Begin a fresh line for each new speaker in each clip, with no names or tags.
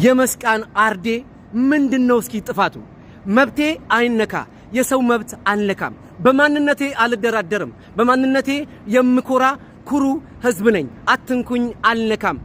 የመስቃን አርዴ ምንድን ነው እስኪ ጥፋቱ? መብቴ አይነካ፣ የሰው መብት አልነካም። በማንነቴ አልደራደርም። በማንነቴ የምኮራ ኩሩ ህዝብ ነኝ። አትንኩኝ፣ አልነካም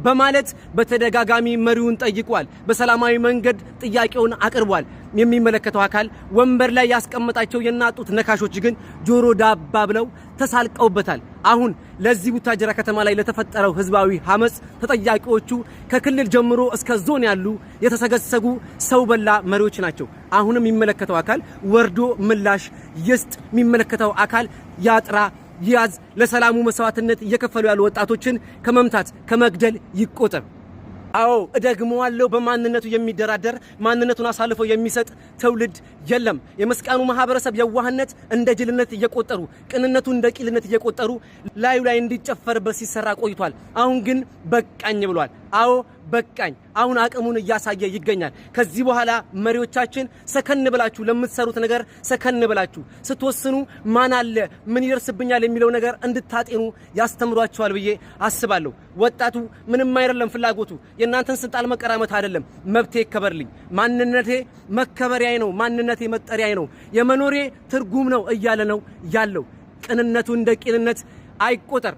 በማለት በተደጋጋሚ መሪውን ጠይቋል። በሰላማዊ መንገድ ጥያቄውን አቅርቧል። የሚመለከተው አካል ወንበር ላይ ያስቀመጣቸው የናጡት ነካሾች ግን ጆሮ ዳባ ብለው ተሳልቀውበታል። አሁን ለዚህ ቡታጅራ ከተማ ላይ ለተፈጠረው ህዝባዊ አመፅ ተጠያቂዎቹ ከክልል ጀምሮ እስከ ዞን ያሉ የተሰገሰጉ ሰው በላ መሪዎች ናቸው። አሁንም የሚመለከተው አካል ወርዶ ምላሽ ይስጥ። የሚመለከተው አካል ያጥራ ይያዝ። ለሰላሙ መስዋዕትነት እየከፈሉ ያሉ ወጣቶችን ከመምታት ከመግደል ይቆጠብ። አዎ እደግመዋለሁ። በማንነቱ የሚደራደር ማንነቱን አሳልፎ የሚሰጥ ትውልድ የለም። የመስቃኑ ማህበረሰብ የዋህነት እንደ ጅልነት እየቆጠሩ፣ ቅንነቱ እንደ ቂልነት እየቆጠሩ ላዩ ላይ እንዲጨፈርበት ሲሰራ ቆይቷል። አሁን ግን በቃኝ ብሏል። አዎ በቃኝ። አሁን አቅሙን እያሳየ ይገኛል። ከዚህ በኋላ መሪዎቻችን ሰከን ብላችሁ ለምትሰሩት ነገር ሰከን ብላችሁ ስትወስኑ ማን አለ ምን ይደርስብኛል የሚለው ነገር እንድታጤኑ ያስተምሯቸዋል ብዬ አስባለሁ። ወጣቱ ምንም አይደለም ፍላጎቱ የእናንተን ስልጣን መቀራመት አይደለም። መብቴ ይከበርልኝ፣ ማንነቴ መከበሪያዬ ነው፣ ማንነቴ መጠሪያዬ ነው፣ የመኖሬ ትርጉም ነው እያለ ነው ያለው። ቅንነቱ እንደ ቂልነት አይቆጠር።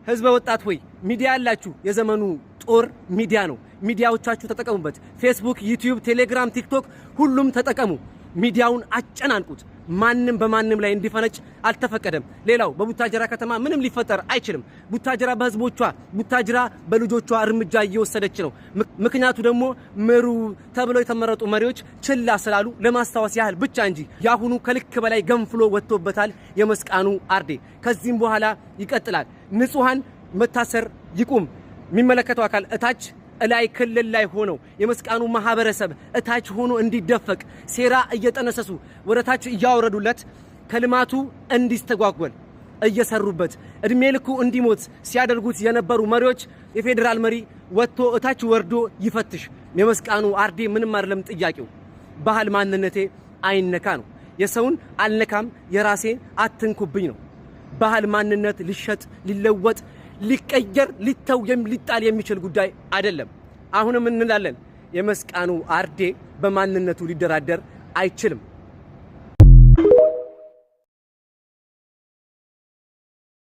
ህዝበ ወጣት ሆይ ሚዲያ ያላችሁ የዘመኑ ጦር ሚዲያ ነው። ሚዲያዎቻችሁ ተጠቀሙበት። ፌስቡክ፣ ዩቲዩብ፣ ቴሌግራም፣ ቲክቶክ ሁሉም ተጠቀሙ። ሚዲያውን አጨናንቁት። ማንም በማንም ላይ እንዲፈነጭ አልተፈቀደም። ሌላው በቡታጅራ ከተማ ምንም ሊፈጠር አይችልም። ቡታጅራ በህዝቦቿ፣ ቡታጅራ በልጆቿ እርምጃ እየወሰደች ነው። ምክንያቱ ደግሞ ምሩ ተብለው የተመረጡ መሪዎች ችላ ስላሉ ለማስታወስ ያህል ብቻ እንጂ የአሁኑ ከልክ በላይ ገንፍሎ ወጥቶበታል የመስቃኑ አርዴ። ከዚህም በኋላ ይቀጥላል። ንጹሐን መታሰር ይቁም። የሚመለከተው አካል እታች እላይ ክልል ላይ ሆነው የመስቃኑ ማህበረሰብ እታች ሆኖ እንዲደፈቅ ሴራ እየጠነሰሱ ወደ ታች እያወረዱለት ከልማቱ እንዲስተጓጎል እየሰሩበት እድሜ ልኩ እንዲሞት ሲያደርጉት የነበሩ መሪዎች የፌዴራል መሪ ወጥቶ እታች ወርዶ ይፈትሽ። የመስቃኑ አርዴ ምንም አይደለም ጥያቄው፣ ባህል ማንነቴ አይነካ ነው። የሰውን አልነካም የራሴን አትንኩብኝ ነው። ባህል ማንነት ሊሸጥ ሊለወጥ ሊቀየር ሊተው ሊጣል የሚችል ጉዳይ አይደለም። አሁንም እንላለን የመስቃኑ አርዴ በማንነቱ ሊደራደር አይችልም።